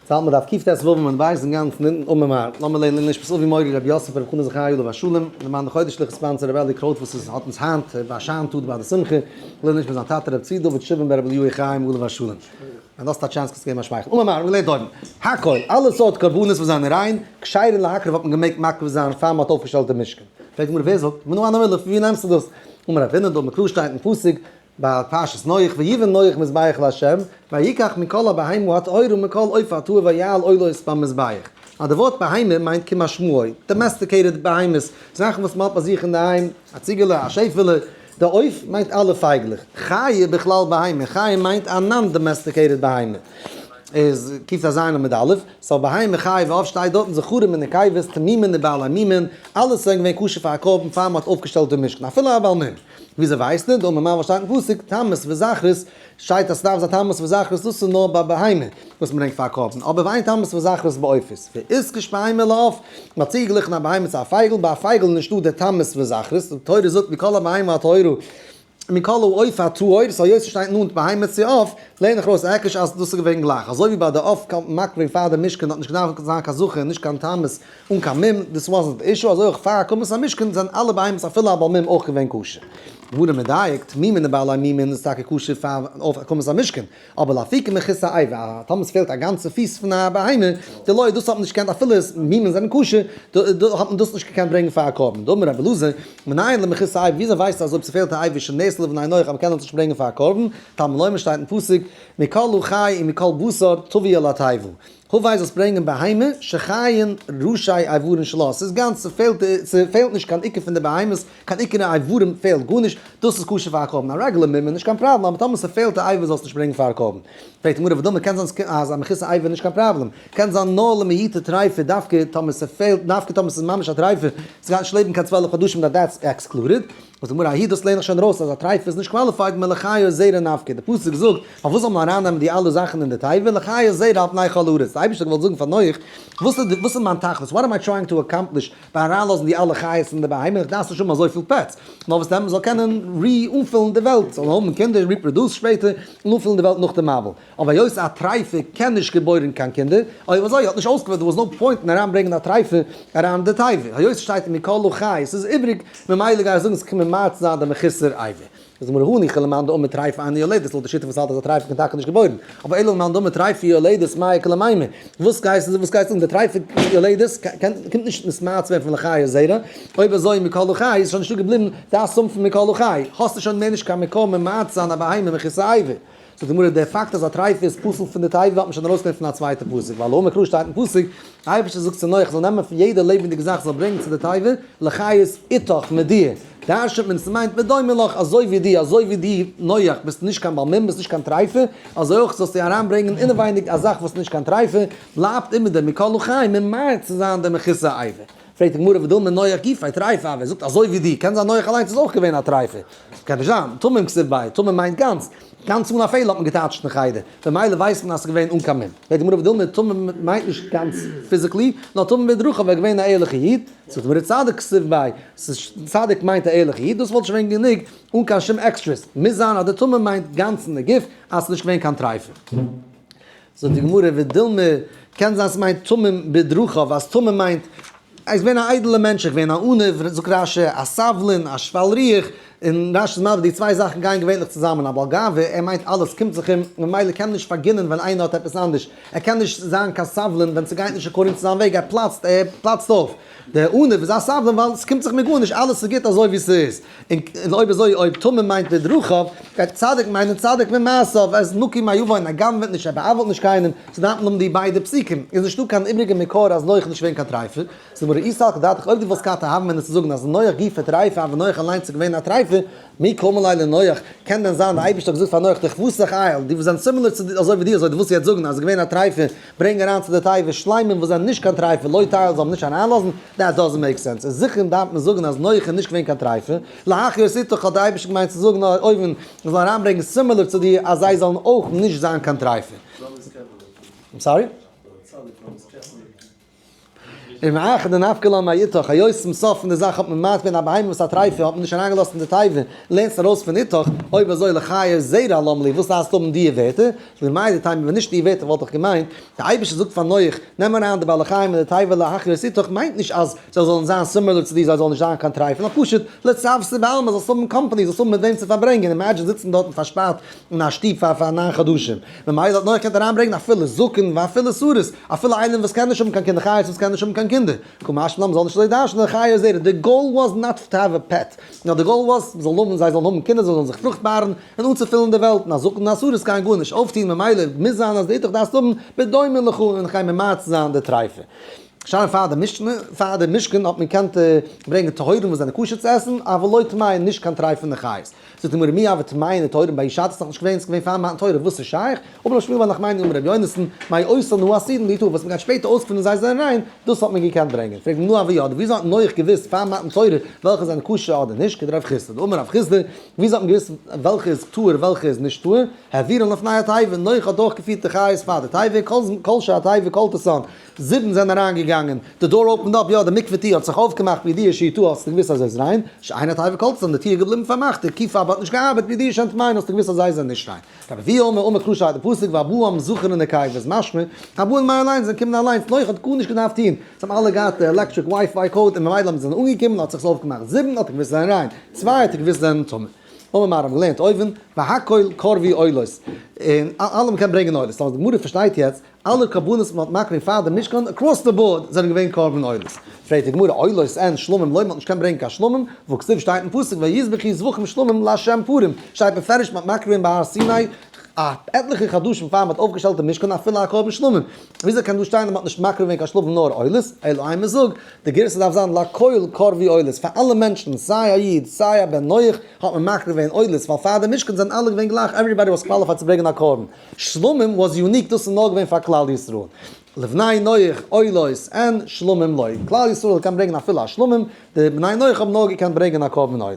זאלט מען דף קט ו מען ווייסט אינגאנצן אונטן אמר מר. לאמיר לערנען נשמת אבי מורי רבי יוסף רבי חנא זכרי' עליו השלום, למען די חודש'ליכע sponsor רבי אלי קרויט וואס איז האט אונז היינט באשיינט דא ביי די שמחה, לערן נשמת זיין טאטע רבי צבי דוד שבן ברבי אליהו חיים עליו השלום. ווען דו האסט א chance קענסטו געבן א שמייכל. אמר מר. מ'לערנט אויבן. הכל, אלע סארט קרבנות וואס זענען ריין, כשרין להקריב האט מען געמעגט מקריב זיין פאר מ'האט אויפגעשטעלט די משכן. פרעגט די גמרא ווער זאגט? מנא הני מילי פון ווי נעמסטו דאס? אמר רב הונא דאמר קרא שטייט אין פסוק ביי פרשת נח, ויבן נח מזבח לה', ויקח מכל הבהמה הטהורה ומכל עוף הטהור ויעל עולות במזבח. אז די ווארט בהמה מיינט כמשמעו, domesticated בהמות, זאכן וואס מ'האט ביי זיך אינדערהיים, א ציגעלע, א שעפעלע, די עוף מיינט אלע פייגלעך, חיה בכלל בהמה, חיה מיינט א non-domesticated בהמה. איז קט ז עמוד א', so בהמה חיה ועוף שטייט דארטן זכרים און נקבות, תמימים ובעלי מומין, אלעס זענען געווען כשר פאר א קרבן פאר מ'האט אויפגעשטעלט די משכן, אפילו א בעל מום. וויאזוי ווייסט מען? דאמר מר וואס שטייט אין פסוק, תמות וזכרות, שטייט אז ס'דארף זיין תמות וזכרות, דאס איז נאר ביי בהמה וואס מ'ברענגט פאר א קרבן, אבער ואין תמות וזכרות בעופות, ואיתקש בהמה לעוף, מ'האט צוגעגליכן א בהמה צו א פייגל, ביי א פייגל איז נישטא די תמות וזכרות, די תורה זאגט מכל הבהמה הטהורה מכל העוף הטהור, so היות ס'שטייט נאנט בהמה צו עוף, לערן איך ארויס א היקש אז דאס איז געווען גלייך, אזוי ווי ביי די עוף מקריב פאר די משכן האט נישט געדארפט זיין קיין זכר און נישט קיין תמות אן קיין מום, this wasn't the issue, אזוי אויך פאר הקמת המשכן זענען אלע בהמות אפילו א בעל מום אויך געווען כשר. גמרא מדייק, תמימין ובעלי מומין איז טאקע כשר פאר אויף הקמת המשכן, אבער לאפוקי מחוסר אבר, א טאמער ס'פעלט א גאנצע פיס פון א בהמה, דלא דאס האט מען נישט געקענט אפילו עס מומין זענען כשר, האט מען דאס נישט געקענט ברענגען פאר א קרבן. דאמר רבי אלעזר, מנין למחוסר אבר, וויאזוי ווייסטו אז אויב ס'פעלט א אבר שנאסר לבני נח אז מ'קען עס נישט ברענגען פאר א קרבן, תלמוד לומר שטייט אין פסוק, מכל החי ומכל בשר תביא אל התיבה. הוויי זאלסט ברענגען בהמה שחיין ראשי איברים שלה, ס'איז גאנץ, ס'פעלט, ס'פעלט נישט קיין עיקר פון די בהמות, קיין עיקר איברים פעלט גארנישט, דאס איז כשר פאר א קרבן, א רעגולער מום איז נישט קיין פראבלעם, אבער טאמער ס'פעלט א אבר זאלסט נישט ברענגען פאר א קרבן. פרעגט די גמרא ודלמא קען זיין אז א מחוסר אבר איז נישט קיין פראבלעם, קען זיין נאר למעוטי טריפה דווקא טאמער ס'פעלט, דווקא טאמער ס'איז ממש א טריפה, ס'גייט נישט לעבן קיין 12 חדשים that that's excluded. זאגט די גמרא ההיא דאס לערן איך שוין ארויס אז א טרייפה איז נישט qualified מלחיי זרע נפקא, די פסוק זאגט פארוואס זאל מען ארייננעמען די אלע זאכן אין די תיבה לחיי זרע על פני כל הארץ, די אייבערשטער האט געוואלט זאגן פאר נח וואס איז וואס איז מיין תכלית what am I trying to accomplish ביי אריינלאזן די אלע חיות אין די בהמה איך דארף נישט האבן אזויפיל pets נאר וואס דען מען זאל קענען רי אנפילן די וועלט זאלן האבן קינדער reproduce שפעטער און אנפילן די וועלט נאך די מבול. אבער היות א טרייפע קען נישט געבוירן קיין קינדער, אויב אזוי האט נישט אויסגעפעלט, there was no point אין אריינברענגען א טרייפע אריין אין די תיבה, היות ס'שטייט אין מכל החי, ס'איז איבריג, ממילא גיי איך זאגן ס'קומען מעט זיין די מחוסר אבר. איז די גמרא הניחא למאן דאמר טרייפע אינה יולדת, לויט די שיטה וואס האלט אז א טרייפע קען טאקע נישט געבוירן, אבער אלא למאן דאמר טרייפע יולדת מאי איכא למימר, וואס גייסטו וואס גייסטו זאגן די טרייפע יולדת קען קומט נישט נתמעט ווערן פון לחיי זרע, אויב אזוי מכל החי איז שוין נישטא געבליבן די אסם פון מכל החי, האסטו שוין מער נישט קיין מקור ממעט זיין א בהמה מחוסר אבר. זאגט די גמרא, דער פאקט אז א טרייפה איז פסול פון די תיבה האט מען שוין ארויסגענומען פון א צווייטע פסוק, ווייל האמר קרא שטייט אין פסוק, דער אייבערשטער זאגט צו נח זאל נעמען פון יעדע לעבעדיגע זאך זאל ברענגען צו די תיבה, לחיות איתך מיט דיר, דרש'נט מען ס'מיינט בדומה לך, אזוי ווי דו, אזוי ווי דו נח ביסט נישט קיין בעל מום ביסט נישט קיין טרייפה, אזוי אויך זאלסטו אריינברענגען אינעווייניג א זאך וואס איז נישט קיין טרייפה, בלייבט איבער דער מכל החי ממעט צו זיין דער מחוסר אבר. פרעגט די גמרא ודלמא נח גופיה טריפה הוה, זאגט אזוי ווי דו, קען זיין נח אליינס איז אויך געווען א טרייפה, קען נישט זיין, תמים כתיב ביה, תמים מיינט גאנץ, גאנץ אן א פעלער האט מען געטייטשט אין חדר, במילא ווייסט מען אז ס'איז געווען אן קיין מום. פרעגט די גמרא ודלמא תמים מיינט נישט גאנץ physically, נאר תמים בדרכיו, ער איז געווען א ערליכע איד, זאגט די גמרא צדיק כתיב ביה, צדיק מיינט א ערליכע איד, דאס וואלט שוין געווען גענוג אן קיין שום extras, מוז זיין אז די תמים מיינט גאנץ אין די גוף, אז ס'איז נישט געווען קיין טרייפה. זאגט די גמרא ודילמא, קען זיין ס'מיינט תמים בדרכיו, אז תמים מיינט ער איז געווען א איידעלע מענטש, ער איז געווען א עניו, זאגט רש"י, א סבלן, א שפל רוח, און רש"י איז מסביר די צוויי זאכן גייען געווענליך צוזאמען, א בעל גאווה, ער מיינט אלעס קומט זיך אים, ממילא קען ער נישט פארגינען ווען איינער האט עפעס אנדערש, ער קען נישט זיין קיין סבלן ווען ס'גייט נישט according צו זיין וועג, ער פלאצט, ער פלאצט אויף. דער עניו איז א סבלן ווייל ס'קומט זיך מיר גארנישט, אלעס איז גוט אזוי ווי ס'איז. און אויב אזוי אויב תמים מיינט בדרכיו, גייט צדיק מיינען צדיק במעשיו, ער איז נקי מעוון, ער גנב'עט נישט, ער בא'עוול'ט נישט קיינעם, so דארף מען האבן די ביידע פסוקים, איז נישטא קיין איבריגע מקור אז נח איז נישט געווען קיין טרייפער, זאגט גמרא אי סלקא דעתך אויב דו וואלסט געהאט א הוה אמינא צו זאגן אז נח גופיה טריפה אבער נח אליינס איז געווען א טרייפער, מי קאמר ליה לנח, קען דען זיין די אייבערשטער האט געזאגט פאר נח דכוותך עייל, די וואס זענען similar צו אזוי ווי דיר אזוי דו ווילסט יעצט זאגן אז איז געווען א טרייפער, ברענג אריין צו די תיבה שלימים וואס זענען נישט קיין טרייפער לא תעייל זאל מען נישט אריינלאזן, that doesn't make sense, איז זיכער דארף מען זאגן אז נח איז נישט געווען קיין טרייפער, להחיות איתך האט די אייבערשטער געמיינט צו זאגן נאר אויבן מען זאל אריינברענגען similar צו דיר אז זיי זאלן אויך נישט זיין קיין טרייפער. I'm sorry? און מאחר דנפקא לן מאיתך, היות צום סוף פון די זאך האט מען ממעט געווען א בהמה וואס א טרייפע האט מען נישט אריינגעלאזט אין די תיבה, לערנסט ארויס פון איתך, אויב אזוי לחיי זרע למה לי, וואס דארפסטו האבן דיע ווערטער? זאג מיר די טעם, ווען נישט די ווערטער וואלט איך געמיינט, די אייבערשטער זאגט פאר נח, נעם אריין די בעלי חיים אין די תיבה להחיות איתך מיינט נישט אז זיי זאלן זיין similar צו דיר, זיי זאלן נישט זיין קיין טרייפע, נאר פשוט לצוותא בעלמא, זאלסט האבן company, זאלסט האבן מיט וועם צו פארברענגען, imagine זיצן דארטן פארשפארט אין א שטוב פאר פאר ניין חדשים, ממילא האט נח געקענט אריינברענגען אפילו זקן ואפילו סריס, אפילו איינעם וואס קען נישט האבן קיין קינדער, חיות וואס קען נישט האבן קיין קינדער, קא משמע לן מ'זאל נישט אזוי דרש'נען לחיי זרע, די goal was not to have a pet, נאר די goal was מ'זאל האבן, זיי זאלן האבן קינדער, זיי זאלן זיך פרוכטבארן און אנצופילן די וועלט, און א זקן און א סריס גייען גארנישט אויפטון, ממילא מוז זיין אז די איתך דארפסט האבן בדומה לך און כ'גיי ממעט זיין די טרייפע. שוין פאר די משנה, פאר די משכן האט מען געקענט ברענגען טהורים וואס זענען כשר צו עסן, אבל לא טמאין נישט קיין טרייפענע חיות. זאגט די גמרא מי הוה טמאין וטהורין בההיא שעתא ס'נאך נישט געווען, ס'געווען פאר מתן תורה, וואס איז שייך? אמר רב שמואל בר נחמני אמר רבי יונתן, מאותן הא עתידין ליטהר, וואס מ'גייט שפעטער אויסגעפינען זיי זענען ריין, דאס האט מען געקענט ברענגען. פרעגט מנא הוה ידעי, וויאזוי האט נח געוואוסט פאר מתן תורה וועלכע זענען כשר אדער נישט, כדרב חסדא, דאמר רב חסדא, וויאזוי האט מען געוואוסט וועלכע איז טהור וועלכע איז נישט טהור, העבירן לפני התיבה, נח האט דורכגעפירט די חיות פאר די תיבה, כל שהתיבה קולטתן, זיבן זענען אריין געגאנגען, די door opened up, יא די מקווה טיר האט זיך אויפגעמאכט בידיעה שהיא טהור האסטו געוואוסט אז עס איז ריין, שאין התיבה קולטתן די טיר איז געבליבן פארמאכט, די key fob האט נישט געארבעט בידיעה שהן טמאין האסטו געוואוסט אז זיי זענען נישט ריין. רבי אבהו אומר אמר קרא שטייט אין פסוק והבאם זכר ונקבה איז משמע, הבאים מאליין זיי קומען אליינס, נח האט גארנישט געדארפט טון, זיי האבן אלע געהאט די electric WiFi code און ממילא האבן זיי זענען אנגעקומען האט זיך עס אויפגעמאכט, זיבן האט ער געוואוסט זענען ריין, צוויי האט ער געוואוסט זענען טמא. האבן מיר געלערנט אויבן, והכל קרבו עולות, און אלע מ'קען ברענגען עולות, די גמרא פארשטייט יעצט אלע קרבנות מ'האט מקריב פאר די משכן across the board זענען געווען קרבן עולות. פרעגט די גמרא עולות אין שלמים לא מ'האט נישט קענען ברענגען קיין שלמים, והכתיב שטייט אין פסוק ויזבחו זבחים שלמים לה' פרים, שטייט בפירוש מ'האט מקריב געווען בהר סיני א עטליכע חדשים פאר מ'האט אויפגעשטעלט די משכן אפילו א קרבן שלמים, וויאזוי קען דא שטיין אז מ'האט נישט מקריב געווען קיין שלמים נאר עולות, אלא אימא זאג, די גירסא דארף זיין לכל קרבו עולות, פאר אלע מענטשן סיי א איד סיי א בן נח האט מען מקריב געווען עולות, ווייל פאר די משכן זענען אלע געווען גלייך everybody was qualified צו ברענגען א קרבן. שלמים was unique דאס איז נאר געווען פאר כלל ישראל. לבני נח עולות אין שלמים לא. כלל ישראל קען ברענגען אפילו א שלמים, די בני נח האבן נאר געקענט ברענגען א קרבן עולה.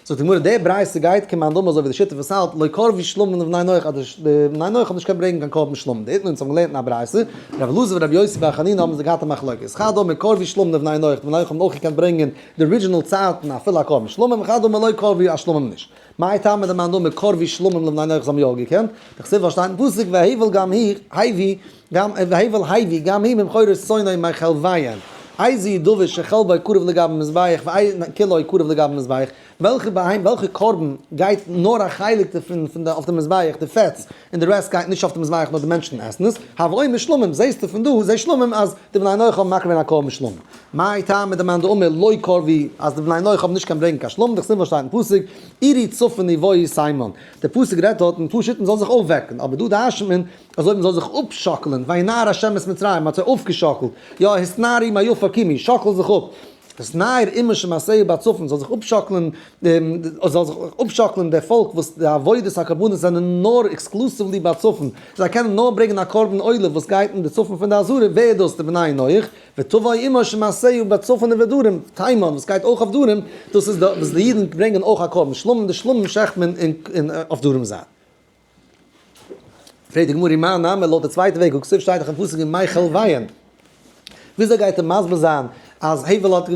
זאגט די גמרא די ברייתא גייט כמאן דאמר אזוי ווי די שיטה וואס האלט לא קרבו שלמים לבני נח אז די בני נח האבן נישט געקענט ברענגען קיין קרבן שלמים. דאיתמר אונז האבן געלערנט אין א ברייתא, רבי אלעזר ורבי יוסי בר חנינא האבן זיך געהאט א מחלוקת. חד אמר קרבו שלמים לבני נח, די בני נח האבן אויך געקענט ברענגען די original צייטן אפילו א קרבן שלמים, וחד אמר לא קרבו א שלמים נישט. מאי טעמא דמאן דאמר קרבו שלמים לבני נח זיי האבן יא געקענט, דכתיב ווייל שטייט אין פסוק והבל גם היא הביא גם והבל הביא גם הוא מבכורות צאנו מחלביהן, איזהו דבר שחלבו קרב לגבי מזבח ואין כולו קרב לגבי מזבח, וועלכע בהמה וועלכע קרבן גייט נאר א חלק דערפון פון די אויף די מזבח די פעטס און די rest גייט נישט אויף די מזבח נאר די מענטשן עסן עס, הוי אומר שלמים זעסטו פון דא זע שלמים אז די בני נח האבן מקריב געווען א קרבן שלמים. מאי טעמא דמאן דאמר לא קרבו אז די בני נח האבן נישט קיין ברענגען קיין שלמים, דכתיב וואס שטייט אין פסוק עורו צפון ובואו תימן, די פסוק רעדט דארט אין פשוט מען זאל זיך אויפוועקן, אבער דא דרש'נט מען אזוי מען זאל זיך אפשאקלען, וינער השם את מצרים, מען האט זיי אויפגעשאקלט, יא התנערי מעפר קומי, שאקל זיך אפ, התנער אומה שמעשיה בצפון, זאל זיך אפשאקלען, זאל זיך אפשאקלען דער פאלק וואס די עבודת הקרבנות זענען נאר exclusively בצפון, זיי קענען נאר ברענגען א קרבן עולה וואס גייט אין די צפון פון די עזרה, ווער איז דאס די בני נח? ותבוא אומה שמעשיה בצפון ובדרום, תימן וואס גייט אויך אויף דרום, דאס איז די וואס די אידן ברענגען אויך א קרבן שלמים, די שלמים שעכט מען אין אויף דרום זייט. פרעגט די גמרא ומאי נמי לויט די צווייטע וועג, הכתיב שטייט דאך אין פסוק מחלביהן, וויאזוי גייט ער מסביר זיין אז הבל האט,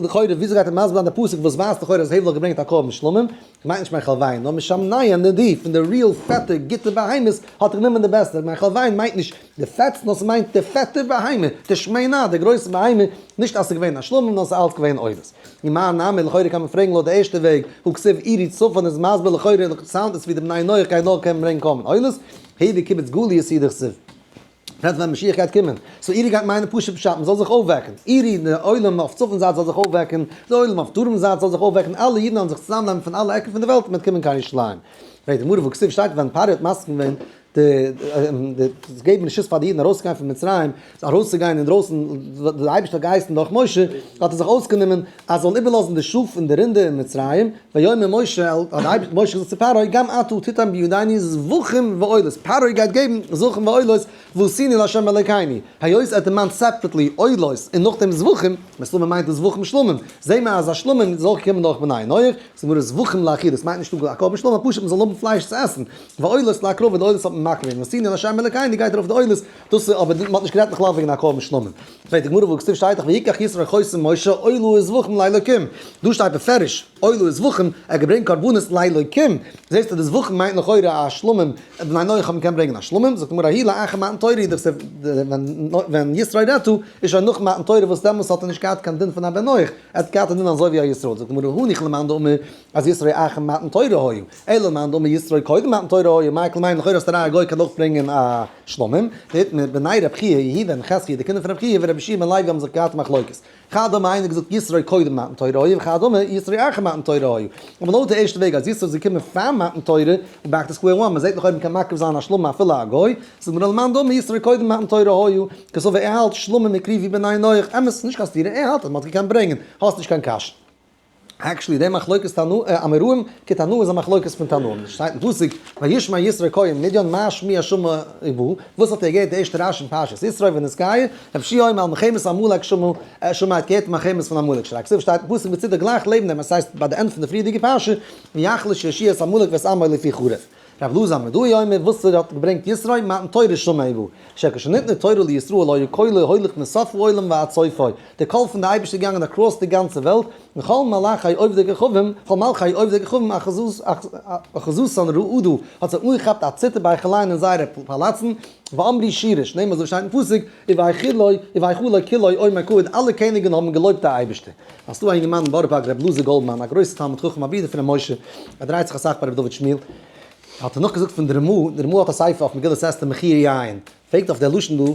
לכאורה וויאזוי גייט ער מסביר זיין די פסוק וואס ווייזט לכאורה אז הבל האט געברענגט א קרבן שלמים, מיינט נישט מחלביהן, נאר משמניהן די פון די real פעטע גוטע בהמות האט ער גענומען די בעסטע, מחלביהן מיינט נישט די פעטס נאר ס'מיינט די פעטע בהמה, די שמנה, די גרויסע בהמה, נישט אז ס'איז געווען א שלמים נאר ס'איז אלץ געווען עולות. ומאי נמי לכאורה קען מען פרעגן לויט די ערשטע וועג, הכתיב עורו צפון איז מסביר לכאורה sound עס ווי די בני נח גייען נאר קענען ברענגען קרבן עולות, העי קיבוץ גליות הוא דכתיב. רעדט ווען משיח גייט קומען. so עורו גייט מיינען פשוט פשט מ'זאל זיך אויפוועקן. עורו, די עולם אויף צפון זייט זאל זיך אויפוועקן, די עולם אויף דרום זייט זאל זיך אויפוועקן, אלע אידן זאלן זיך צוזאמנעמען פון אלע עקן פון די וועלט און מ'וועט קומען קיין ירושלים. פרעגט די גמרא והכתיב שטייט ווען פרעה האט מסכים געווען די געבן רשות פאר די אידן ארויסצוגיין פון מצרים, ארויסצוגיין אינדרויסן, דער אייבערשטער האט געהייסן דורך משה, האט ער זיך אויסגענומען אז זאל איבערלאזן די שאף און די רינדער אין מצרים, ויאמר משה אל, האט משה געזאגט צו פרעה, גם אתה תתן בידינו זבחים ועולות, פרעה גייט געבן זבחים ועולות, ועשינו לה' אלוקינו, היות ער האט דערמאנט separately עולות און נאכדעם זבחים, מסתמא מיינט עס זבחים שלמים, זעהן מיר אז א שלמים זאל קומען דורך בני נח, זאגט די גמרא זבחים לאכילה, עס מיינט נישט א קרבן שלמים, פשוט מען זאל האבן פלייש צו עסן, ועולות להקרבה, די עולות האט מען. מען מקריב געווען, ועשינו לה' אלקינו גייט ארויף די עולות, דאס איז אבער מען האט נישט גערעדט בכלל וועגן א קרבן שלמים. פרעגט די גמרא והא כתיב שטייט דאך ויקח יתרו חותן משה עולה וזבחים לאלוקים, דא שטייט בפירוש עולה וזבחים, ער האט געברענגט קרבנות לאלוקים, זעסטו די זבחים מיינט לכאורה א שלמים, בני נח האבן געקענט ברענגען א שלמים, זאגט די גמרא ההוא לאחר מתן תורה הוא דכתיב, ווען יתרו רעדט דא איז שוין נאך מתן תורה וואס דעמאלס האט ער נישט געהאט קיין דין פון א בן נח, ער האט געהאט א דין אזוי ווי א ישראל, זאגט די גמרא הניחא למאן דאמר אז יתרו אחר מתן תורה היה, אלא למאן דאמר יתרו קודם מתן תורה היה, מאי כלמיין לכאורה האסטו א ראיה א גוי קען אויך ברענגען א שלמים, דאיתמר בני רב חייא יהודה און חזקיה די קינדער פון רב חייא ורבי יהושע בן לוי האבן זיך געהאט מחלוקת, חד אמר איינער געזאגט יתרו קודם מתן תורה היה וחד אמר יתרו אחר מתן תורה היה, אבער לויט די ערשטע וועג אז יתרו איז געקומען פאר מתן תורה, back to square one, מען זעט לכאורה מען קען מקריב זיין א שלמים אפילו א גוי, זאגט מען למאן דאמר יתרו קודם מתן תורה היה, קסבר ער האלט שלמים הקריבו בני נח, אמת נישט קיין סתירה ער האלט אז מען האט געקענט ברענגען, האסט נישט קיין קשיא. actually די מחלוקת תנא אמוראים כתנאי איז א מחלוקת פון תנאים, עס שטייט אין פסוק וישמע יתרו כהן מדין מה שמועה שמע ובא, וואס האט ער געהערט די ערשטע רשי אין פרשת יתרו ונתגייר, רבי יהושע אומר על מלחמת עמלק שמע, שמע האט געהערט מלחמת פון עמלק, שהרי כתיב שטייט אין פסוק בצידו גלייך לעבן דעם עס הייסט ביי די end פון די פריערדיגע פרשה, ויחלש יהושע את עמלק ואת עמו לפי חרב. רב אלעזר המודעי אומר וואס ער האט געברענגט יתרו מתן תורה שמע ובא, שכשניתנה תורה לישראל היה קולו הולך מסוף העולם ועד סופו, די קול פון די אייבערשטער איז געגאנגען across די גאנצע וועלט, וכל מלכי עובדי כוכבים, כל מלכי עובדי כוכבים אחזתן רעדה, האט זיי אנגעכאפט א ציטער בהיכליהן אין זייערע פאלאצן, ואמרו שירה, שנאמר אזוי שטייט אין פסוק, ובהיכלו ובהיכלו כולו אומר כבוד, אלע קעניגן האבן געלויבט די אייבערשטער. אז ס'דא א אינגערמאן אין בארא פארק ר' אלעזר גאלדמאן א גרויסע תלמיד חכם א ברודער פון ר' משה, ער דרייט זיך אסאך ביי ר' דוד שמיל, האט ער נאכגעזאגט פון די רמא, די רמא האט א ספר אויף מגילת אסתר מחיר יין, פרעגט אויף דער לשון דא,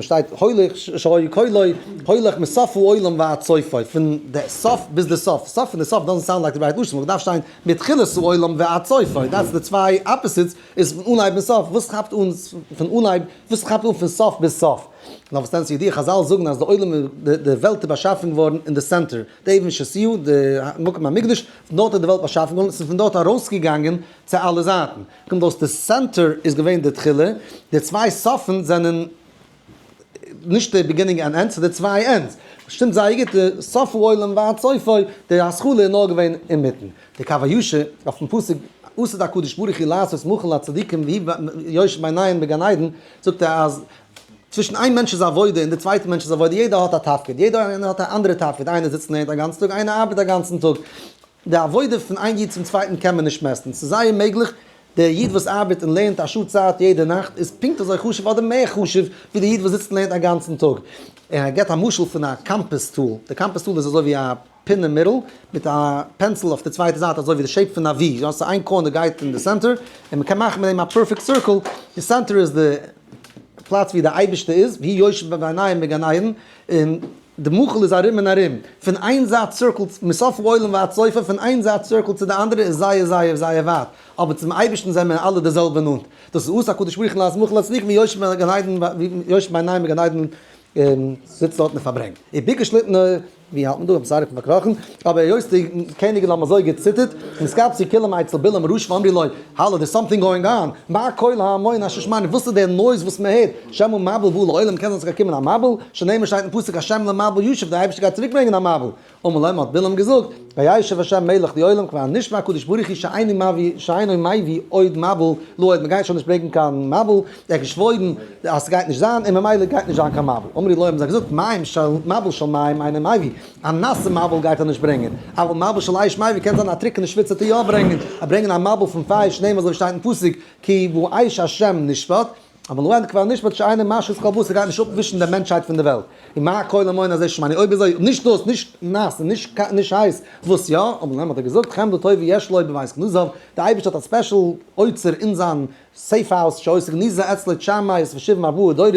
שטייט הולך שהיה קולו הולך מסוף העולם ועד סופו, פון די סוף ביז די סוף, סוף פון די סוף doesn't sound like the right לשון, וואלט געדארפט שטיין מתחילת העולם ועד סופו, that's די צוויי opposites איז פון אנהייב ביז סוף, וואס כאפט אן פון אנהייב, וואס כאפט אן פון סוף ביז סוף? נאר וואס דען ס'ידוע חזל זאגן אז די עולם די וועלט איז באשאפן געווארן אין די center, די אבן שתיה, די מקום המקדש, פון דארט איז די וועלט באשאפן געווארן, ס'איז פון דארט ארויסגעגאנגען צו אלע זייטן, קומט אויס די center איז געווען די תחילה, די צוויי סופן זענען נישט די beginning and end, ס'איז די צוויי ends. שטימט זייער גוט, די סוף העולם ועד סופו, די התחלה איז נאר געווען אינמיטן. די קב הישר אויפן פסוק עתיד הקדוש ברוך הוא לעשות מכון לצדיקים והוא יושב ביניהם בגן עדן, זאגט ער אז צווישן איין מענטש'ס עבודה און די צווייטע מענטש'ס עבודה, יעדער האט א תפקיד, יעדער איינער האט א אנדערע תפקיד, איינער זיצט און לערנט א גאנצן טאג, איינער ארבעט א גאנצן טאג, די עבודה פון איין איד צום צווייטן קען מען נישט מעסטן, ס'איז זייער מעגליך דער איד וואס ארבעט און לערנט א שעה צייט יעדע נאכט איז פונקט אזוי חשוב אדער מער חשוב ווי דער איד וואס זיצט און לערנט א גאנצן טאג. ער געבט א משל פון א compass tool, די compass tool איז אזוי ווי א פין אין מיטל מיט א pencil אויף די צווייטע זייט אזוי ווי די shape פון א V, יא ס'איז איין corner גייט אין די center און מ'קען מאכן מיט דעם א perfect circle, די center איז די פלאץ ווי די אייבערשטער איז, והוא יושב ביניהם בגן עדן, און די מחול איז ארום און ארום, פון איין זייט circle מסוף העולם ועד סופו, פון איין זייט circle צו די אנדערע איז זייער זייער זייער ווייט, אבער צום אייבערשטן זענען מיר אלע די זעלבע נאנט, דאס איז עתיד הקדוש ברוך הוא לעשות מכון לצדיקים והוא יושב בגן עדן יושב ביניהם בגן עדן און זיצט דארט און פארברענגט. וביקש ליתנו, ווי האלט מען דא? I'm sorry כ'בין פארקראכן, אבער היות די קעניגן האבן אזוי געציטערט, נתקבצו כולם אצל בלעם הרשע ואמרו לו, האלא there's something going on, מה קול ההמון אשר שמענו, וואס איז דער noise וואס מען הערט, שמא מבול בא לעולם, קען זיין ס'גייט קומען א מבול, שנאמר שטייט אין פסוק השם למבול ישיב, דער אייבערשטער גייט צוריק ברענגען א מבול, אמר להם האט בלעם געזאגט, וישב השם מלך לעולם כבר נשבע הקדוש ברוך הוא שאינו מביא שאינו מביא עוד מבול לעד, מען גייט שוין נישט ברענגען קיין מבול, ער האט געשוואוירן אז ס'גייט נישט זיין און ממילא גייט נישט זיין קיין מבול, אמרו לו האבן זיי געזאגט מים של מבול של מים אינו מביא, א נאסע מבול גייט ער נישט ברענגען, אבל מבול של אש מביא קען זיין א טרוקענע שוויץ וועט ער יא ברענגען, ער ברענגען א מבול פון פייער שנאמר אזוי ווי שטייט אין פסוק כי באש השם נשפט, אבל הוא כבר נשפט שאינו משחית כל בשר גייט נישט אפווישן די מענטשהייט פון די וועלט. און מה קול המון הזה שמענו אויב אזוי נישט דאס נישט נאס און נישט נישט הייס וואס יא? אמר להם האט ער געזאגט חמדה טובה יש לו בבית גנזיו די אייבערשטער האט א special אוצר אין זיין safe house שהיתה גנוזה אצלו תשע מאות ושבעים וארבעה דורות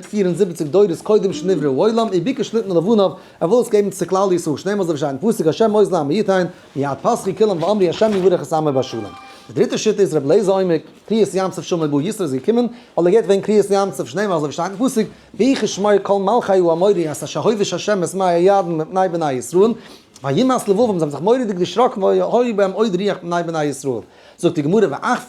974 דורות קודם שנברא העולם וביקש ליתנו לבניו ער וויל עס געבן צו כלל ישראל שנאמר אזוי ווי שטייט אין פסוק השם עוז לעמו יתן מיד פתחו כולם ואמרו השם יברך את עמו בשלום. די דריטע שיטה איז רבי אליעזר אומר קריעת ים סוף שמע ובא יתרו איז געקומען, ווייל ער געהערט וועגן קריעת ים סוף שנאמר אזוי ווי שטייט אין פסוק, ויהי כשמוע כל מלכי האמורי את אשר הוביש השם את מי הירדן מפני בני ישראל, וימס לבבם זיי האבן זיך מורא'דיג דערשראקן והיה בהם עוד רוח מפני בני ישראל. זאגט די גמרא ואף.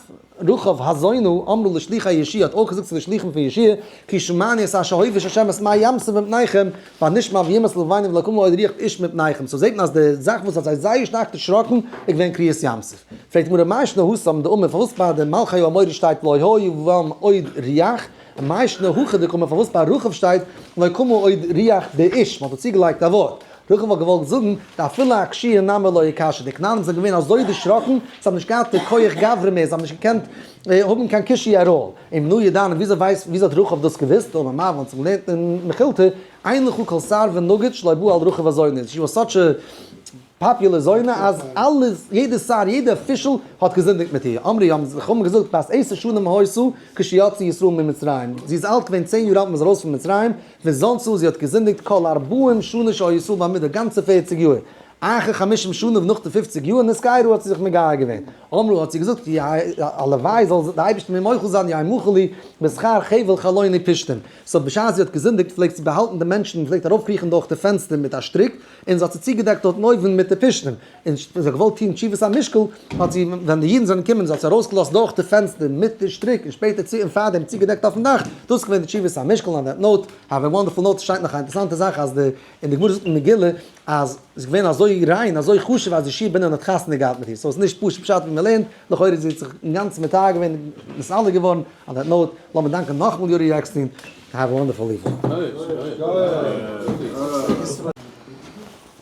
רחב הזונה אמרה לשליחי יהושע האט אויך געזאגט צו די שלוחים פון יהושע, כי שמענו את אשר הוביש השם את מי ים סוף מפניכם, ונשמע וימס לבנים ולא קמה עוד רוח איש מפניכם. so זעט מען אז די זאך וואס האט זיי זייער שטארק דערשראקן איז געווען קריעת ים סוף. פרעגט די גמרא מאי שנא התם דאמר פארוואס ביי די מלכי האמורי שטייט לא היה בם עוד רוח, און מאי שנא הכא דקאמר פארוואס ביי רחב שטייט לא קמה עוד רוח באיש, מען האט דא צוגעלייגט א ווארט. רחב האט געוואלט זאגן, דאפילו אקשיא נמי לא איקשיא, די כנענים זענען געווען אזוי דערשראקן, זיי האבן נישט געהאט די כח גברא מער, זיי האבן נישט געקענט האבן קיין קושיא at all. ומנא ידענא, וויאזוי ווייסט, וויאזוי האט רחב דאס געוואוסט? דאמר מר, ווייל אונז האבן געלערנט אין מכילתא, אין לך כל שר ונגיד שלא בא על רחב הזונה, she was such a popular זונה אז אלעס, יעדע שר, יעדע official האט געזינדיגט מיט איר. אמרו, האבן די חכמים געזאגט, בת עשר שנים היתה כשיצאו ישראל ממצרים, זי איז אלט געווען 10 יאר אלט ווען מ'איז ארויס פון מצרים, וזנתה, זי האט געזינדיגט כל ארבעים שנה שהיו ישראל במדבר, גאנצע 40 יאר. אחר חמישים שנה, נאך די 50 יאר, נתגיירו האט זי זיך מגייר געווען. אמרה האט זי געזאגט, הלוואי זאל די אייבערשטער מיר מוחל זיין, יהא מחול לי בשכר חבל חלוני פשתים. so בשעת זי האט געזינדיגט פלעגט זי באהאלטן די מענטשן, פלעגט ארויפקריכן דורך די פענסטער מיט א שטריק, און זי האט זיי צוגעדעקט דארטן אויבן מיט די פשתים. און זי האט געוואלט טון תשובת המשקל, האט זי, ווען די אידן זענען געקומען, זי האט זיי ארויסגעלאזט דורך די פענסטער מיט די שטריק, און שפעטער צו און פארדעם צוגעדעקט אויפן דאך. דאס איז געווען די תשובת המשקל. on that note, have a wonderful note, שטייט נאך א אינטערעסאנטע זאך אז די, אין די גמרא זאגט אין מגילה, אז זי איז געווען אזוי ריין, אזוי חשוב אז יהושע בן נון האט חתונה געהאט מיט איר. so עס איז נישט פשוט פשט ווי מען לערנט, לכאורה זי האט זיך אינגאנצן מטהר געווען, נתעלה געווארן. on that note, לאמיר דאנקען נאכאמאל יורי עקשטיין, have a wonderful evening.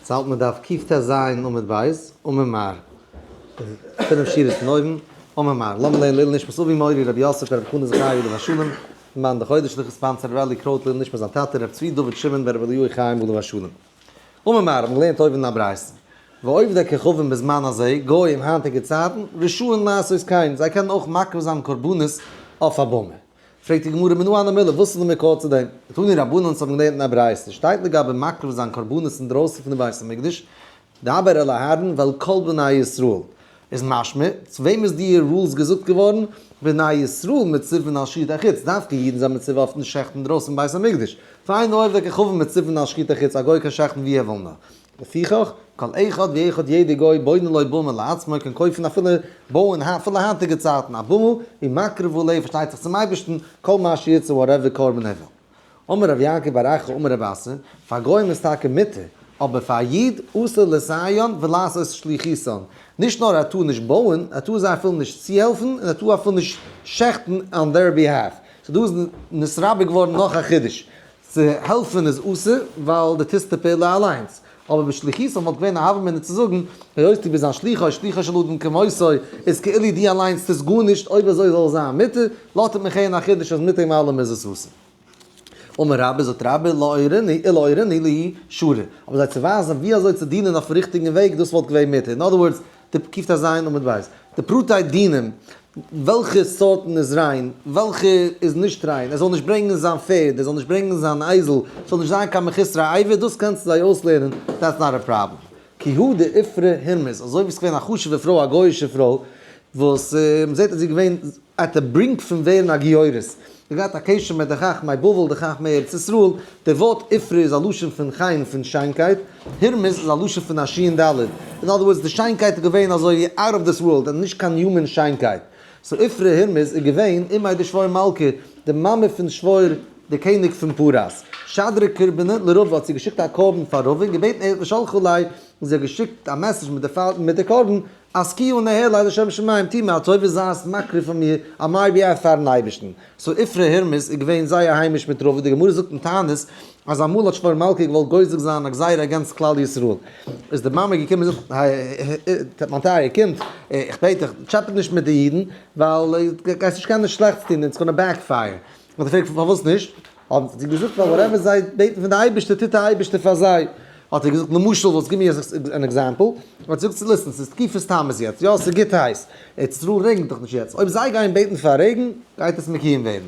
צו האלט מען דף קטז עמוד ב', אמר מר. פינף שורות פון אויבן, אמר מר. לאמיר לערנען לעילוי נשמת אבי מורי רבי יוסף ברב חנא זכרי' עליו השלום, מאן די חודש'ליכע sponsor ר' אלי קרויט לעילוי נשמת זיין טאטע ר' צבי דוד שמעון ברב אליהו חיים עליו השלום. אמר מר. האבן געלערנט אויבן אין א ברייתא. ועובדי כוכבים בזמן הזה, גוים היינטיגע צייטן, רשאין לעשות כן, זיי קענען אויך מקריב זיין קרבנות אויף א במה. פרעגט די גמרא מנא הני מילי, וואס איז די מקור צו דעם? תנו רבנן אונז האבן געלערנט אין א ברייתא, שטייט לגבי מקריב זיין קרבנות אינדרויסן פון די בית המקדש, דבר אל אהרן ואל כל בני ישראל, איז משמע, צו וועם איז די rules געזאגט געווארן? בני ישראל מצווין על שחיטת חוץ, דווקא אידן זענען מצווה אויפן שעכטן אינדרויסן פון בית המקדש, ואין עובדי כוכבים מצווין על שחיטת חוץ, א גוי קען שעכטן ווי ער וויל נאר. לפיכך, כל אחד ואחד יעדער גוי בונה לו במה לעצמו קען קויפן אפילו בויען אפילו היינטיגע צייטן א במה ומקריב עליה פארשטייט זיך צום אייבערשטן כל מה שירצה whatever קרבן ער וויל. אמר רבי יעקב בר אחא אמר רבי אסי, פאר גוים איז טאקע מותר, אבער פאר א איד אסור לסייען ולעשות שליחותן, נישט נאר ער טאר נישט בויען, ער טאר זיי אפילו נישט צוהעלפן און ער טאר אפילו נישט שעכטן on their behalf. so דא איז נתרבה געווארן נאך א חידוש, צו העלפן איז אסור ווייל דו טוסט די פעולה אליינס, אבער בשליחותן וואלט געווען א הוה אמינא צו זאגן, היות דו ביסט זיין שליחו, שליחו של אדם כמותו, איז כאילו דו אליינס טוסט גארנישט, אויב אזוי זאל עס זיין מותר, לאזט מיך הערן א חידוש אז מיט דעם אלעם איז עס אסור. אמר רבה, זאגט רבה, לאורוני להו שרי, אבער זיי צו ווייזן ווי אזוי צו דינען אויפן ריכטיגן וועג, דאס וואלט געווען מותר. in other words, די קטז עמוד ב', די פרטי דינים, וועלכע סארטן איז ריין, וועלכע איז נישט ריין, ער זאל נישט ברענגען זיין פערד, ער זאל נישט ברענגען זיין אייזל, ס'זאל נישט זיין קיין מחוסרי אבר, דאס קענסטו זיי אויסלערנען, that's not a problem. כי הא דאיפרא הורמיז, אזוי ווי ס'איז געווען א חשוב'ע פרוי, א גוי'אישע פרוי, וואס מ'זעט אז זי איז געווען at the brink פון ווערן א גיורת, זי האט געהאט א קשר מיט די חכמי בבל, די חכמי ארץ ישראל, די ווארט איפרא איז א לשון פון חן, פון שיינקייט, הורמיז איז א לשון פון א שין דלת, in other words די שיינקייט איז געווען אזוי ווי out of this world און נישט קיין human שיינקייט. so איפרא הורמיז איז געווען אמיה דשבור מלכא, די מאמע פון שבור די קעניג פון פרס. שדרה קורבנא לרבא האט זי געשיקט א קרבן פאר רבא און געבעטן ער ושלחה ליה, און זי האט געשיקט א message מיט די קרבן, אסקיה ניהלי לשם שמים, טו מיר א טובה זייסט מקריב פאר מיר on my behalf פארן אייבערשטן. so איפרא הורמיז איז געווען זייער היימיש מיט רבא, די גמרא זאגט אין תענית אז אמאל האט שבור מלכא געוואלט גוזר זיין א גזירה against כלל ישראל, איז די מאמע געקומען און זאגט, מיין טייער קינד, איך בעט דיך, טשעפעט נישט מיט די אידן, ווייל גייסט נישט קענען שלעכטס טון, it's gonna backfire. האט ער געפרעגט פארוואס נישט? האט זי געזאגט ווייל whatever זיי בעטן פון די אייבערשטער טוט די אייבערשטער פאר זיי. האט ער געזאגט למשל וואס give מיר אן example, האט זי געזאגט listen ס'איז תקופת תמוז יעצט, יא ס'איז גוט הייס, ארץ ישראל רעגנט דאך נישט יעצט, אויב זיי גייען בעטן פאר רעגן גייט עס מקוים ווערן.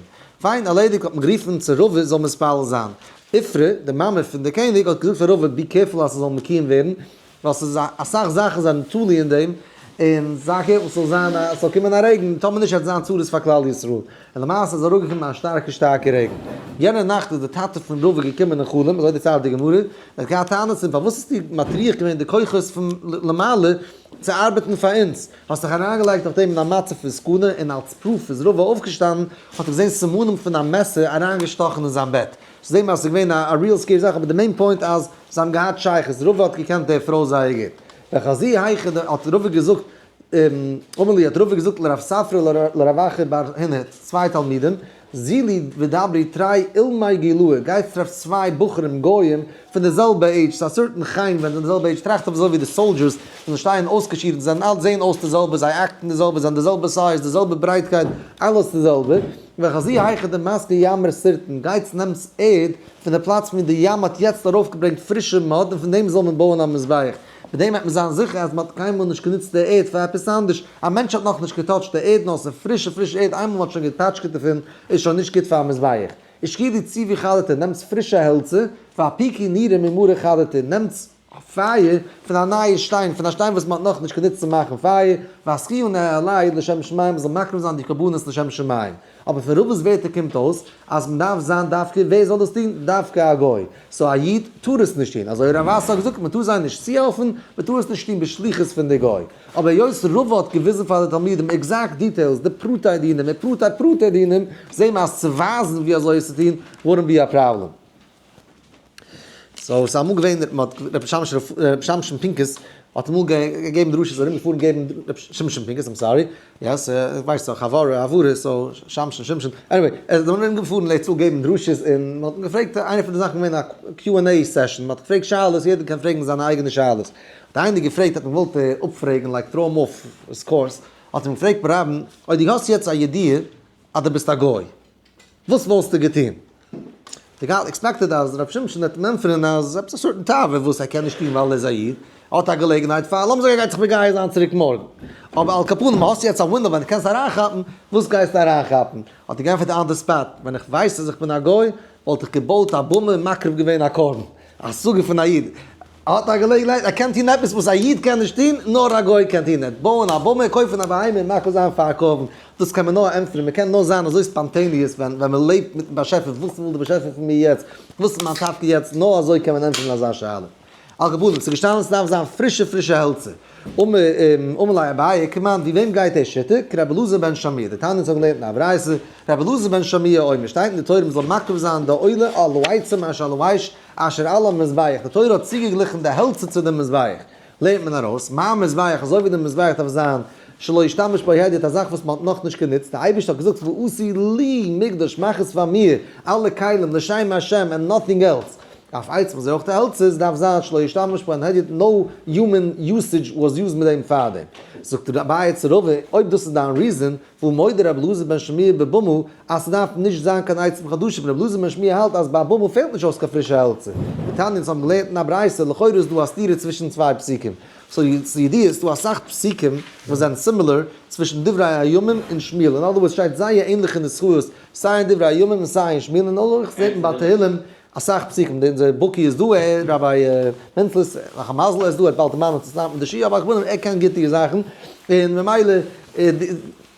פיין ערלעדיגט האט מען גערופן צו רבא זאל מתפלל זיין. איפרא די מאמע פון די קעניג האט געזאגט פאר רבא be careful אז ס'זאל מקוים ווערן, ווייל ס'איז אסאך זאכן זענען תלוי אין דעם, און זיי careful ס'זאל זיין א, ס'זאל קומען א רעגן, טאמער נישט וועט זיין צרות פאר כלל ישראל. און למעשה איז אראפגעקומען א שטארקע שטארקע רעגן. יענע נאכט איז די טאטע פון רבא געקומען אין חלום, אזוי דערציילט די גמרא, ער האט געהאט טענות צו אים, פארוואס האסטו מטריח געווען די כוחות פון למעלה צו ארבעטן פאר אונז? האסט זיך אריינגעלייגט אויף דעם אין א מצב פון סכנה, און אלס proof איז רבא אויפגעשטאנען, האט ער געזען סימנים פון א מעסער אריינגעשטאכן אין זיין בעט. זעט מען אז ס'איז געווען א real scary זאך, אבער די main point אז זיי האבן געהאט שייכות, רבא האט געקענט די פרוי זייער גוט. וחזי היכא ד האט רבא געזאגט, אמר להו האט רבא געזאגט לרב ספרא לרב אחא בר הונא, צוויי תלמידים, זילו ודברו תרי עולמי גילאי, גייטס טרעפט צוויי בחורים גויים פון די זעלבע עידזש, ס'איז א certain חן ווען זיי זענען די זעלבע עידזש, טראכט אויף אזוי ווי די soldiers ווען זיי שטייען אויסגעשירט, זיי זענען אלץ זעהן אויס די זעלבע, זיי act ן די זעלבע, זיי זענען די זעלבע size, די זעלבע ברייטקייט, אלעס די זעלבע. וחזו היכא דמסקי ימא סירטון, גייטס נעמטס ערד פון די פלאץ ווי די ים האט יעצט ארויפגעברענגט פרישע mud און פון דעם זאל מען בויען א מזבח. מיט דעם וועט מען זיין זיכער אז מען האט קיינמאל נישט גענוצט די ערד פאר עפעס אנדערש, א מענטש האט נאכנישט געטאטשט די ערד נאר ס'איז פרישע פרישע ערד איינמאל מען האט שוין געטאטשקעט דערפון איז שוין נישט גוט פאר א מזבח. ושקילי ציבי חדתא, נעמטס פרישע העלצער, ואפיקו נירא ממרא חדתא, נעמטס פייער פון א נייע שטיין, פון א שטיין וואס מען האט נאכנישט גענוצט צו מאכן פייער, ואסכיהו נהלי לשם שמים, מען זאל מקריב זיין די קרבנות לשם שמים. אבער פון רבא'ס ווערטער קומט אויס אז מען דארף זיין דווקא, ווער זאל דאס טון? דווקא א גוי. so א איד טאר עס נישט טון. אזוי רב אסי האט געזאגט, מען טאר זיי נישט צוהעלפן, מען טאר עס נישט טון בשליחות פון די גוי. אבער היות רבא האט געוויזן פאר די תלמידים exact details, די פרטי דינים און פרטי פרטי דינים, זעהן מיר אז צו ווייזן ווי אזוי עס צו טון wouldn't be a problem. so ס'איז אמאל געווען רבי שמשון פינקוס האט אמאל געגעבן דרשות ארום געפארן געבן רבי שמשון פינקוס I'm sorry yes ווייסט דאך הברה הברה so שמשון שמשון anyway ער איז ארום געפארן לעצט יאר געבן דרשות און מ'האט אים געפרעגט איינע פון די זאכן געווען א Q and A session מ'האט געפרעגט שאלות יעדער קען פרעגן זיינע אייגענע שאלות האט איינער געפרעגט האט מען געוואלט אפפרעגן like throw him off his course האט אים געפרעגט ברבים אויב דו האסט יעצט א ידיעה אז דו ביסט א גוי וואס וואלסטו געטון? די קהל expected אז ר' שמשון וועט אים ענטפערן אז עפעס א certain תאווה וואס ער קען נישט טון ווייל ער איז א איד, ער האט א געלעגנהייט פאר, לאמיר זאגן ער גייט זיך מגייר זיין צוריק מארגן. אבער על כל פנים האסט יעצט א window ווען דו קענסט אריינכאפן, וואס גייסטו אריינכאפן? האט ער געענטפערט on the spot, ווען איך ווייס אז איך בין א גוי, וואלט איך געבויט א במה און מקריב געווען א קרבן. א השגה פון א איד. ער האט א געלעגנהייט, ער קען טון עפעס וואס א איד קען נישט טון, נאר א גוי קען טון. ער וועט בויען א במה, קויפן א בהמה און מקריב זיין פאר א קרבן. דאס קען מען נאר ענטפערן, מען קען נאר זיין אזוי spontaneous ווען ווען מען לעבט מיטן באשעפער, וואס וויל דער באשעפער פון מיר יעצט, וואס איז מיין תפקיד יעצט, נאר אזוי קען מען ענטפערן אזא שאלה. על כל פנים, ס'איז געשטאנען ס'דארף זיין פרישע פרישע העלצער. אמר ליה אביי, כמאן, ווי וועם גייט די שיטה? כרבי אלעזר בן שמוע, דתניא אונז האבן געלערנט אין א ברייתא, רבי אלעזר בן שמוע אומר, שטייט אין די תורה מ'זאל מקריב זיין די עולה על העצים אשר על האש אשר על המזבח, די תורה האט צוגעגליכן די העלצער צו דעם מזבח, לערנט מען ארויס, מה מזבח, אזוי ווי די מזבח דארף זיין שלא ישתמש בו הדיוט, א זאך וואס מען האט נאכנישט גענוצט, די אייבערשטער האט געזאגט ועשו לי מקדש, מאך עס פאר מיר, אלע כלים, לשם השם and nothing else, אף עצים אזוי אויך די העלצער, עס דארף זיין שלא ישתמש בו הדיוט, no human usage was used מיט דעם פארדעם. זאגט אביי צו רבא, אויב דאס איז דיין reason, והא מודה רבי אלעזר בן שמוע בבמה אז ס'דארף נישט זיין קיין עצים חדשים, רבי אלעזר בן שמוע האלט אז ביי א במה פעלט נישט אויס קיין פרישע העלצער. דתניא אונז האבן געלערנט אין א ברייתא, לכאורה איז דא א סתירה צווישן צוויי פסוקים. so לידיעה איז דא אסאך פסוקים וואס זענען similar צווישן דברי הימים און שמואל, אין other words שטייט זייער ענליכע נוסחאות סיי אין דברי הימים און סיי אין שמואל, און אויך זעט מען ביי תהלים אסאך פסוקים, די אונזער בקי איז דא, ער ראביי מענצלעס, נאך א מזל ער איז דא, ער האט באלד דערמאנט צו סטאפן די שיעור, אבער כ'מיין ער קען גוט די זאכן, און ממילא די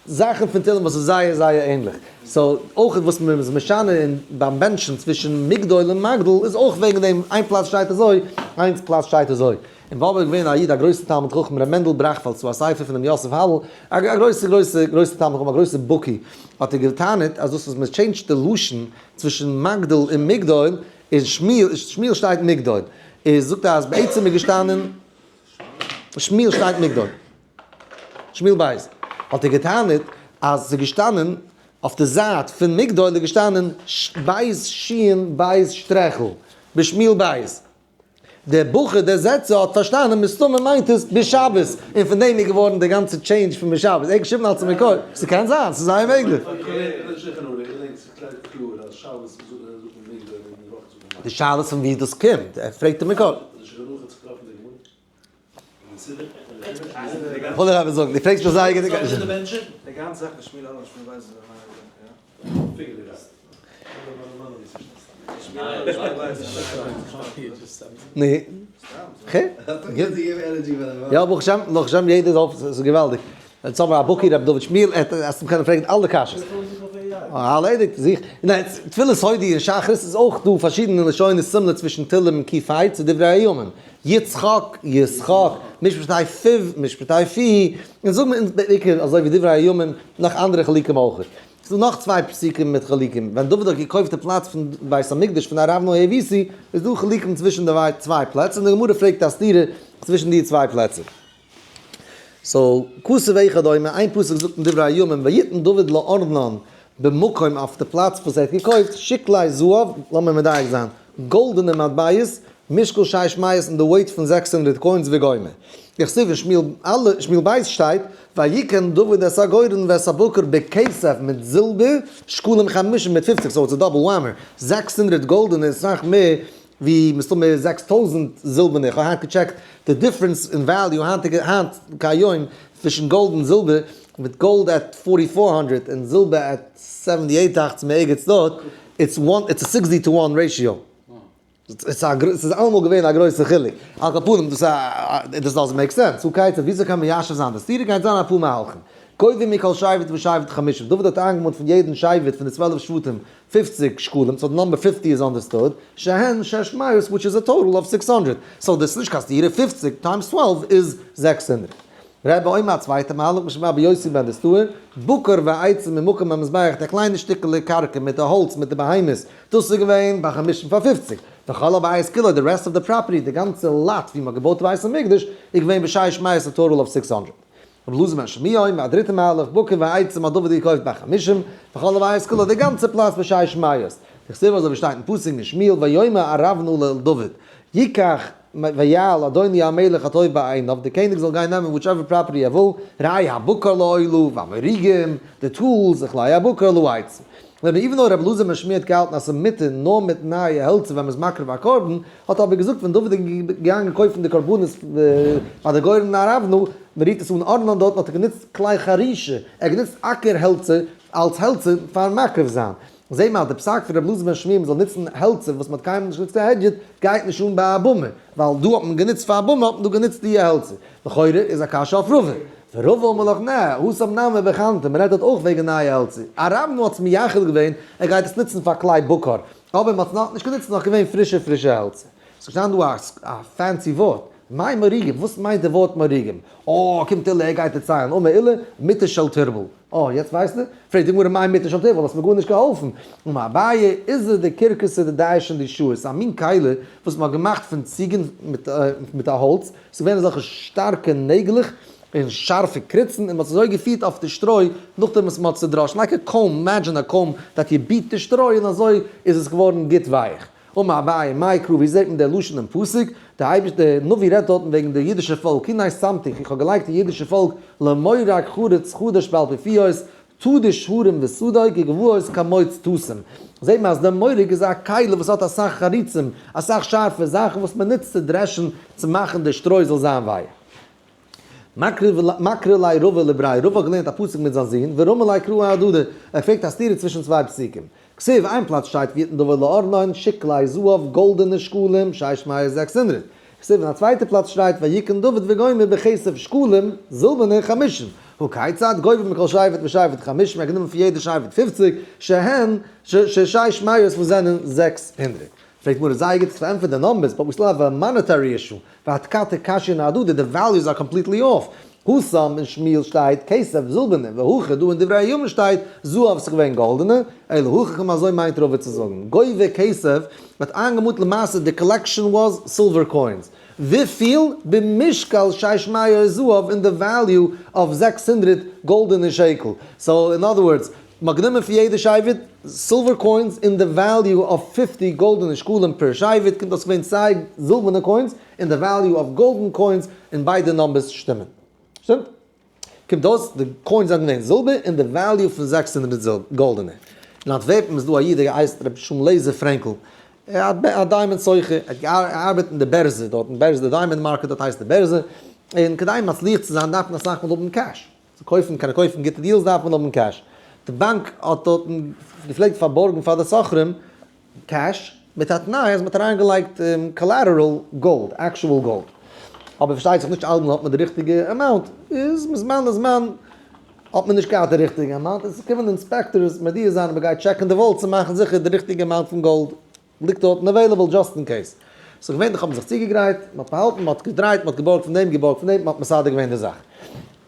זאכן פון תהלים וואס איז זייער זייער ענליך, so אויך וואס מען איז משנה אין ביים בענטשן צווישן מגדול און מגדיל איז אויך וועגן דעם, איין פלאץ שטייט אזוי, איינס פלאץ שטייט אזוי. אין באבוב איז געווען א איד א גרויסע תלמיד חכם ר' מענדל בראכפעלד צו א ספר פונעם יוסף הלל, א גרויסע גרויסע גרויסע תלמיד חכם א גרויסע בקי, האט ער געטענה'ט אז דאס וואס מען טשעינדזשט די לשון צווישן מגדיל און מגדול איז שמואל, שמואל שטייט מגדול, איז זאגט ער אז בעצם איז געשטאנען שמואל שטייט מגדול, שמואל בית, האט ער געטענה'ט אז ס'איז געשטאנען אויף די זייט פון מגדול איז געשטאנען בית שין בית שטרעכל בשמואל בית. דער בחור דער זעצער האט פארשטאנען מסתמא מיינט עס בשבת, און פון דעם איז געווארן די גאנצע change פון בשבת, ער האט געשריבן אלס מקור, ס'קען זיין, ס'איז זייער מעגליך. די שאלה איז פון ווי דאס קומט, ער פרעגט די מקור. כ'וואלט דיר אבער זאגן, דו פרעגסט מיר זייער גוטע קשיא. נו. יא ברוך השם, ברוך השם יעדער איז אויף, ס'איז געוואלדיג. יעצט האבן מיר א בקי רבי דוד שמיעל, ער האט אים קענען פרעגן אלע קשיות. ארלעדיגט זיך. ניין, תפילת הודי און שחרית איז אויך דא פארשידענע לשונות similar צווישן תהלים און ק ה צו דברי הימים. יצחק, ישחק, משפטי פיו, משפטי פי, און זאגן אונז בעיקר אזוי ווי דברי הימים, נאך אנדערע חילוקים אויך. ס'איז דא נאך צוויי פסוקים מיט חילוקים, ווען דוד האט געקויפט די פלאץ פון בית המקדש פון ארונה היבוסי, איז דא חילוקים צווישן די צוויי פלעצער, און די גמרא פרעגט א סתירה צווישן די צוויי פלעצער. so, כתוב אחד אומר, איין פסוק זאגט אין דברי הימים, ויתן דוד לארנן במקום אויף די פלאץ וואס ער האט געקויפט, שקלי זהב, לאמיר מדייק זיין, גאלדענע מטבעות, משקל שש מאות אין די weight פון 600 coins וגומר. איך זעה אין שמואל א', שמואל ב' שטייט, ויקן דוד את הגורן ואת הבקר בכסף מיט זילבער, שקלים חמישים מיט 50, so it's a double whammer, 600 גאלדענע איז סאך מער ווי מסתמא 6000 זילבערנע, איך האב היינט געטשעקט די difference אין value היינטיגע היינט כהיום צווישן גאלד און זילבער, מיט גאלד at 4400 און זילבער at 78 דאכט זיך מיר ערגעץ דארט, it's one, it's a 60 to 1 ratio. ס'איז אלעמאל געווען א גרויסע חילוק. על כל פנים, דאס דאס doesn't make sense. so כיצד, וויאזוי קען מיישב זיין די סתירה? גייט זיין אפאר מהלכים. גובה מכל שבט ושבט חמישים. דוד האט איינגעמאנט פון יעדן שבט פון די 12 שבטים 50 שקלים, so the number 50 is understood, שהן שש מאות, which is a total of 600. So דאס איז נישט קיין סתירה, 50 times 12 איז 600. רבי אומר א צווייטע מהלך, משום רבי יוסי בן דוסתאי, בקר ועצים ממקום המזבח, די קליינע שטיקעלע קרקע מיט די האלץ מיט די בהמות, דאס איז געווען ביי חמישים פאר 50. וכל הבית כולו, the rest of the property, די גאנצע lot ווי מ'האט געבויט בית המקדש, איז געווען בשש מאות, a total of 600. רבי אלעזר בן שמוע אומר, א דריטע מהלך, בקר ועצים האט דוד געקויפט ביי חמישים, וכל הבית כולו, די גאנצע פלאץ בשש מאות. דכתיב אזוי ווי שטייט אין פסוק אין שמואל, ויאמר ארונה לדוד, יקח ויעל אדוני המלך הטוב בעיניו, די קעניג זאל גיין נעמען whichever property ער וויל, ראה הבקר לאולה, והמורגים, די tools, וכלי הבקר לעצים. און even though רבי אלעזר בן שמוע האט געהאלטן אז ס'איז מותר נאר מיט נייע העלצער ווען מ'איז מקריב א קרבן, האט אבער געזאגט ווען דוד איז געגאנגען קויפן די קרבנות ביי די גורן ארונה, מ'רופט עס אן ארנן דארטן האט ער גענוצט כלי חרישה, ער האט גענוצט אקער העלצער אלס העלצער פארן מקריב זיין. זעהט מען אז די פסק פון רבי אלעזר בן שמוע מ'זאל נוצן העלצער וואס מ'האט קיינמאל נישט גענוצט פאר הדיוט גייט נישט אן ביי א במה, ווייל דא האט מען גענוצט פאר א במה האט מען דא גענוצט די העלצער. לכאורה איז א קשיא אויף רבא. ורבא אמר לך נע, התם נמי בחנטה, מ'רעדט דארט אויך וועגן נייע העלצער. ארונה האט עס מייחד געווען, ער גייט עס נוצן פאר כלי בקר, אבער מ'האט עס נאכנישט גענוצט, ס'איז נאך געווען פרישע פרישע העלצער. ס'איז געשטאנען דא א fancy ווארט, מאי מורגים, וואס מיינט די ווארט מורגים? אה, קומט עולא, ער גייט דערציילן, אמר עולא, מטה של טרבל. אה, יעצט ווייסטו? פרעגט די גמרא מאי מטה של טרבל, האסט מיר גארנישט געהאלפן. אמר אביי, עיזא דכרכסא דדיישן דישועי, ס'איז א מין כלי וואס מ'האט געמאכט פון ציגן מיט א האלץ, ס'איז געווען אזעלכע שטארקע נעגלעך און שארפע קריצן, און מ'האט עס אזוי געפירט אויף די שטרוי נאכדעם וואס מ'האט צעדראשן, like a comb, imagine a comb that you beat די שטרוי און אזוי איז עס געווארן גוט ווייך. אמר אביי, מאי קרא, ווי זעט מען דער לשון אין פסוק? דער אייבערשטער, דער נביא רעדט דארטן וועגן די אידישע פאלק, הנה שמתיך, איך האב געלייגט די אידישע פאלק למורג חרוץ חדש באלפיות, תדוש הרים ושדי כגבעות כמוץ תשים. זעט מען אז דער מורג איז א כלי וואס האט אסאך חריצים, אסאך שארפע זאכן וואס מען נוצט צו דרעשן צו מאכן די שטרוי זאל זיין ווייך. מקרי ליה רבא לבריה, רבא האט געלערנט א פסוק מיט זיין זון, ורמי ליה קראי אהדדי, ער פרעגט א סתירה צווישן צוויי פסוקים. כתיב, איין פלאץ שטייט ויתן דוד לארנן, שקלי זהב, גאלדענע שקלים, שש מאות 600. כתיב, אין א צווייטע פלאץ שטייט ויקן דוד וגומר בכסף שקלים, זילבערנע חמישים. הא כיצד, גובה מכל שבט ושבט חמישים, ער האט גענומען פון יעדע שבט 50, שהן שש מאות וואס זענען 600. פרעגט גמרא זייער גוט, פארענטפערט די numbers, but we still have a monetary issue, ואתכתי קשיין אהדדי, די values are completely off. התם אין שמואל שטייט כסף זילבערנע, והכא דא אין דברי הימים שטייט זהב ס'איז געווען גאלדענע, אלא הכי קאמר אזוי מיינט רבא צו זאגן, גובה כסף ווערט איינגעמאנט למעשה די collection was silver coins, וויפיל? במשקל שש מאות זהב אין די value of 600 גאלדענע שקל, so in other words, מ'האט גענומען פון יעדע שבט silver coins אין די value of 50 גאלדענע שקלים per שבט, קומט אויס געווען סיי זילבערנע coins אין די value of golden coins און ביידע numbers שטימען. שטימט? קומט אויס די coins זענען געווען זילבער אין די value פון 600 גאלדענע. אין אנטווערפן איז דא א איד ער הייסט ר' שלום לעזער פרענקל, ער א diamond סוחר, ער האט געארבעט אין די בערזע דארט, אין בערזע די diamond market דארט הייסט די בערזע, און כדי מצליח צו זיין דארף מען אסאך מאל האבן cash. צו קויפן קענען קויפן גוטע deals דארף מען האבן cash. די באנק האט דארטן געפלעגט פארבארגן פאר די סוחרים cash. מיט א תנאי אז מ'האט אריינגעלייגט collateral גאלד, actual גאלד. אבער פארשטייט זיך נישט אלעמאל האט מען די ריכטיגע amount, איז מזמן לזמן האט מען נישט געהאט די ריכטיגע amount, און ס'קומען די inspectors מודיע זיין אז מ'גייט טשעקן די vault צו מאכן זיכער די ריכטיגע amount פון גאלד ליגט דארטן available just in case. סאו געווענליך האט מען זיך צוגעגרייט, מ'האט באהאלטן, מ'האט געדרייט, מ'האט געבארגט פון דעם, געבארגט פון דעם, מ'האט מסדר געווען די זאך.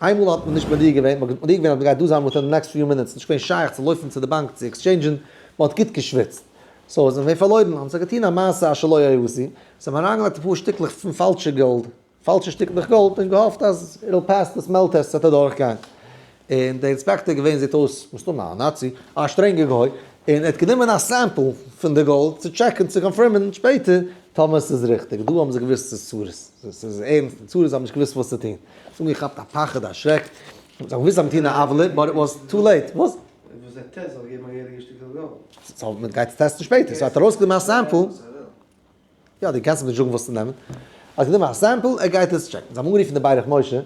איינמאל האט מען נישט מודיע געווען, מ'האט מודיע געווען אז מ'גייט דא זיין within the next few minutes, נישט געווען שייך צו לויפן צו די באנק צו עקסטשעינדזשן, מ'האט גוט געשוויצט. so זענען מיר פארלוירן, האבן זיי געטון א מעשה אשר לא יעשו, זיי האבן אריינגעלייגט אפאר שטיקלעך פון פאלשע גאלד, פאלשע שטיקלעך גאלד, און געהאפט אז it'll pass the smell test, ס'וועט אדורכגיין. און דער inspector איז געווען זעט אויס מסתמא א נאצי, א שטרענגער גוי, און ער האט גענומען א sample פון די גאלד צו טשעקן צו קאנפירמען שפעטער טאמער ס'איז ריכטיג. דא האבן זיי געוואוסט ס'איז צרות, ס'איז ערנסטע צרות, זיי האבן נישט געוואוסט וואס צו טון. ס'איז אנגעכאפט א פחד א שרעק, זיי האבן געוואוסט זיי האבן געטון א עוולה, but it was too late. וואס? וואס דער טעסט זאל געבן א געהעריגע שטיקל גאלד. so מען גייט עס טעסטן שפעטער, so ער האט ארויסגענומען א sample. יא, דו קענסט אים נישט זאגן וואס צו נעמען. ער האט גענומען א sample, ער גייט עס טשעקן. זיי האבן אנגערופן די ברך משה, זיי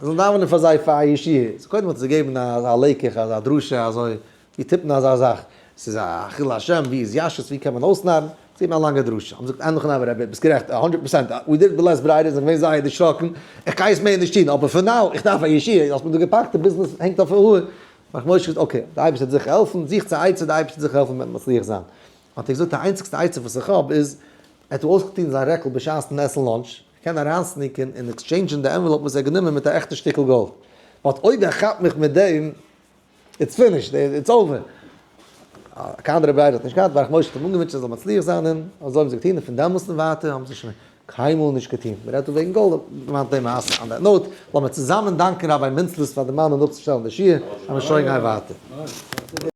זאלן דאווענען פאר זיי פאר א ישועה. so קודם האט ער זיי געגעבן א לקח, אזא דרשה, אזוי, ווי טוט מען אזא זאך? ס'איז א חילול השם, ווי איז ישרות, ווי קען מען אויסנארן? זיי געבן א לאנגע דרשה. האבן זיי געזאגט, אין הכי נמי רבי, ביסט גערעכט, הונדרעט פראצענט, we did בלית ברירה, זיי זענען געווען זייער דערשראקן, איך גיי עס מער נישט טון, אבער for now, איך דארף א ישועה, האסט מיר דא געפאקט, די ביזנעס הענגט אויף א האר. ברך משה געזאגט, okay, די אייבערשטער וועט זיכער העלפן, זוך צו עצה, די אייבערשטער וועט זיכער העלפן, מ'וועט מצליח זיין. האט ער געזאגט, די איינציגסטע עצה וואס איך האב איז, ער האט אויסגעטון זיין רעקל בשעת'ן עסן lunch, איך קען אריינסניקען און עקסטשעינדזשען די envelope וואס ער האט גענומען מיט א עכטע שטיקל גאלד. but אויב ער כאפט מיך מיט דעם, it's finished, it's over. קיין אנדערע ברירה האט נישט געהאט, ברך משה האט אים אנגעווינטשן ער זאל מצליח זיין און אזוי האבן זיי געטון און פון דעמאלסט און ווייטער האבן זיי שוין קיינמאל נישט געטון. מען רעדט דא וועגן גאלד, דערמאנט דעם מעשה. on that note, לאמיר צוזאמען דאנקען ראביי מינצלעס פאר דערמאנען אפצושטעלן די שיעור, לאמיר שוין גיין ווייטער.